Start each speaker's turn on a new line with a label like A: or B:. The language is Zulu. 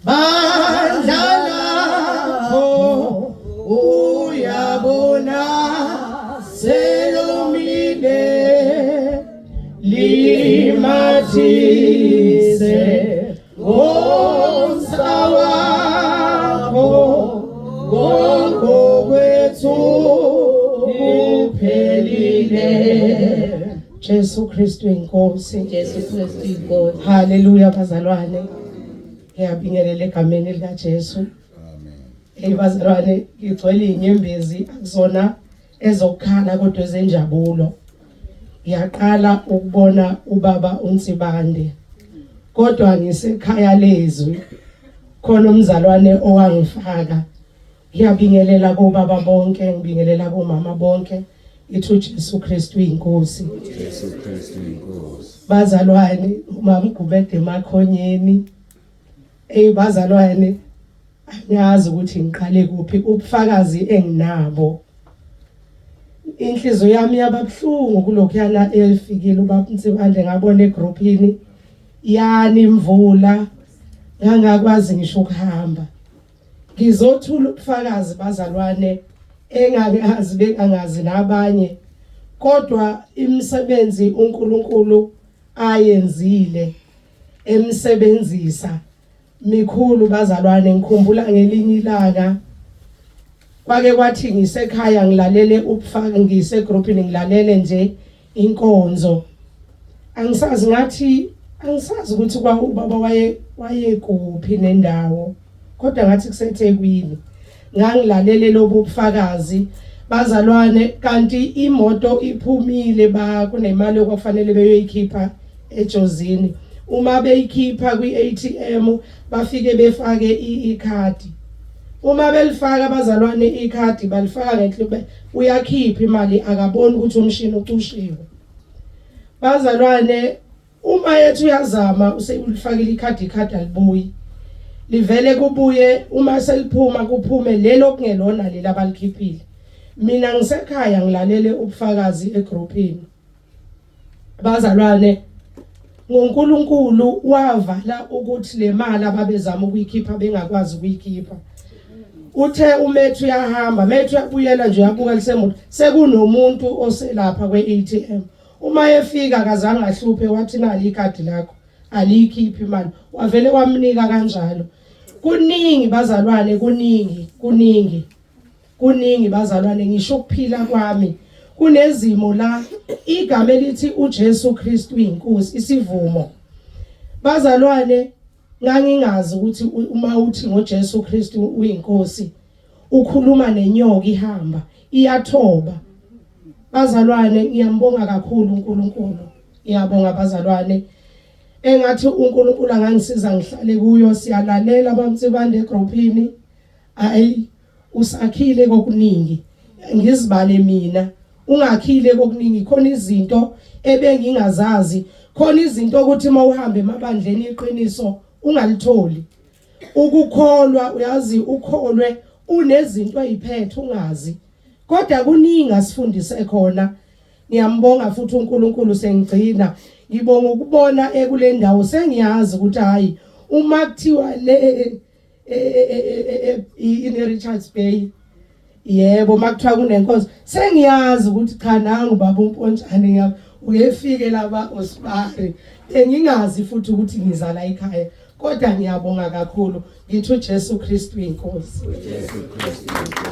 A: Bandla lakho uyabona selomile limathise ngomsa wakho konke kwethu kuphelile. Jesu Kristu inkosi.
B: Jesu Kristu inkosi.
A: Haleluya bazalwane. Ngiyabingelela egameni lika Jesu.
C: Amen.
A: Hey bazalwane, ngigcwele inyembezi akuzona ezokukhala kodwa ezenjabulo. Ngiyaqala ukubona ubaba uNsibande. Kodwa ngisekhaya lezwi. Khona umzalwane owangifaka. Ngiyabingelela kobaba bonke, ngibingelela komama bonke. Ithi uJesu Kristu inkosi.
C: Jesu Kristu inkosi.
A: Bazalwane, umama uGumede emakhonyeni. Ey bazalwane, angiyazi ukuthi ngiqale kuphi ubufakazi enginabo. Inhliziyo yami yababuhlungu kulokhuyana efikile ubaba Nsibande, ngabona egroupini yani imvula, ngangakwazi ngisho ukuhamba. Ngizothula ubufakazi bazalwane engangazi bengangazi nabanye, kodwa imisebenzi uNkulunkulu ayenzile emsebenzisa mikhulu bazalwane. Ngikhumbula ngelinye ilanga kwake kwathi ngisekhaya ngilalele ubufaka, ngisegroupini ngilalele nje inkonzo, angisazi ngathi angisazi ukuthi kwa ubaba waye kuphi nendawo, kodwa ngathi kuseThekwini. Ngangilalele lobu bufakazi bazalwane, kanti imoto iphumile, ba kunemali okwafanele beyoyikhipha eJozini. Uma beyikhipha kwi-ATM bafike befake ikhadi. Uma belifaka abazalwane ikhadi, balifaka ngenhlibe, uyakhipha imali, akaboni ukuthi umshini ucushiwe bazalwane. Uma yethu uyazama, useyulifakile ikhadi, ikhadi alibuyi, livele kubuye. Uma seliphuma kuphume lelo kungelona leli abalikhiphile. Mina ngisekhaya ngilalele ubufakazi egroupini bazalwane, ngoNkulunkulu wavala ukuthi le mali ababezama ukuyikhipha bengakwazi ukuyikhipha. Uthe umethu uyahamba, methu uyabuyela nje, uyabuka lisemoto, sekunomuntu oselapha kwe-ATM. Uma efika akazange ahluphe, wathi nali ikhadi lakho, aliyikhiphi imali, wavele wamnika kanjalo. Kuningi bazalwane, kuningi, kuningi, kuningi bazalwane. Ngisho ukuphila kwami kunezimo la igama elithi uJesu Kristu inkosi isivumo bazalwane. Ngangingazi ukuthi uma uthi ngoJesu Kristu uyinkosi ukhuluma nenyoka ihamba iyathoba. Bazalwane, ngiyambonga kakhulu uNkulunkulu, ngiyabonga bazalwane. Engathi uNkulunkulu angangisiza ngihlale kuyo. Siyalalela bamtsibande egroupini, ayi usakhile kokuningi, ngizibale mina ungakhile kokuningi. Khona izinto ebengingazazi, khona izinto ukuthi mawuhamba emabandleni iqiniso ungalitholi, ukukholwa uyazi ukholwe unezinto eziphethe ungazi, kodwa kuningi asifundise khona. Ngiyambonga futhi uNkulunkulu. Sengigcina ngibonga ukubona ekule ndawo, sengiyazi ukuthi hayi uma kuthiwa le in Richards Bay, yebo, makuthiwa kunenkonzo sengiyazi ukuthi cha, nangu baba uMpontshane, ngiyabo uyefike laba osibari. Bengingazi futhi ukuthi ngizala ekhaya, kodwa ngiyabonga kakhulu. Ngithi uJesu Kristu inkosi.
C: Jesu Kristu inkosi.